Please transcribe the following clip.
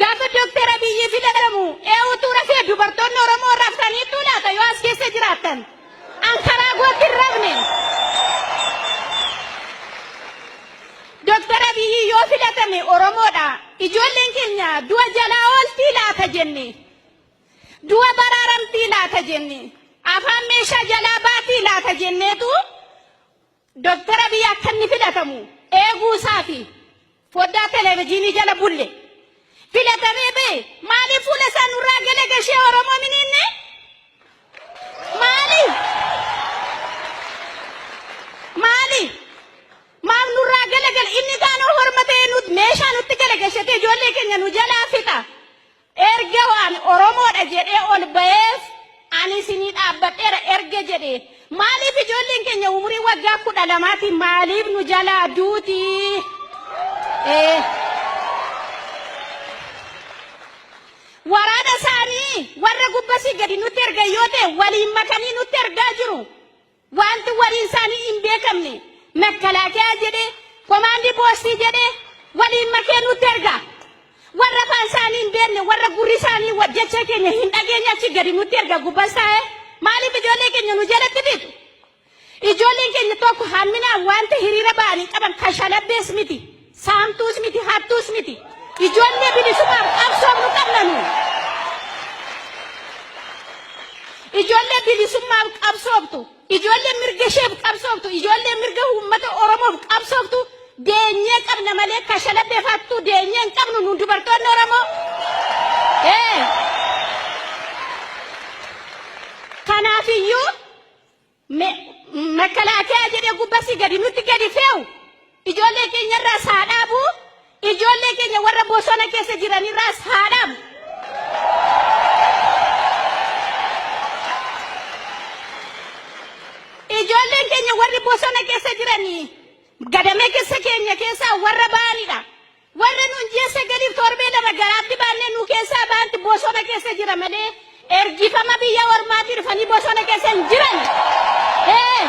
Gaafa Dooktar Abiyyi filatamu eenyutu rafee dubartoonni Oromoo raftaniitu laata yoo as keessa jiraattan? An karaa gootti hin rafne. Dooktar Abiyyi yoo filatame Oromoodha. Ijoolleen keenya du'a jalaa ooltii laata jenne. Du'a baraaramtii laata jenne. Afaan meeshaa jalaa baatii laata jenneetu Dooktar Abiyyi akka inni filatamu eeguu isaa fi foddaa televezyiinii jala bulle. Filatamee ba'e maaliif fuula isaa nurraa gala gashee Oromoo miniinne? Maaliif? Maaliif? Maaf nurraa galagala? Inni taanoo horma ta'ee nuti meeshaa nutti galagashatee ijoollee keenya nu jalaa fixa. Erga waan Oromoodha jedhee ol ba'eef ani isinii dhaabbadheera erga jedhee maaliif ijoolleen keenya umurii waggaa 12tiin maaliif nu jalaa duuti? Ee. Waraana isaanii warra gubbasii gadi nutti ergan yoo ta'e waliin makanii nutti ergaa jiru. Wanti waliin isaanii hin beekamne makalaakiyaa jedhee komaandii poostii jedhee waliin makee nutti erga. Warra afaan isaanii hin beekne warra gurri isaanii jecha keenya hin dhageenye achi gadi nutti erga gubbas taa'ee maaliif ijoollee keenya nu jalatti fixu? Ijoolleen keenya tokko hamminaan wanta hiriira ba'anii qaban kashalabbees miti, saamtuus miti, hattuus miti. Ijoollee bilisummaaf qabsoofnu qabna nu. Ijoollee bilisummaaf qabsooftu, ijoollee mirga isheef qabsooftu, ijoollee mirga uummata Oromoof qabsooftu deenyee qabna malee kashalabbeef hattuu deenyee hin qabnu nu dubartoonni Oromoo. Ee. Kanaafiyyuu Makalaakiyaa jedhee gubbasii gadi nutti gadi fe'u ijoollee keenya irraas haa dhaabu, ijoollee keenya warra bosona keessa jiran irraas haa dhaabu. Ijoolleen keenya warri bosona keessa jiranii gadamee keessa keenya keessaa warra ba'anidha. Warra nuun ji'a sagaliif torbee 2 garaatti baannee nu keessaa ba'anti bosona keessa jira malee ergifama biyya ormaatii dhufanii bosona keessa hin jiran. Ee.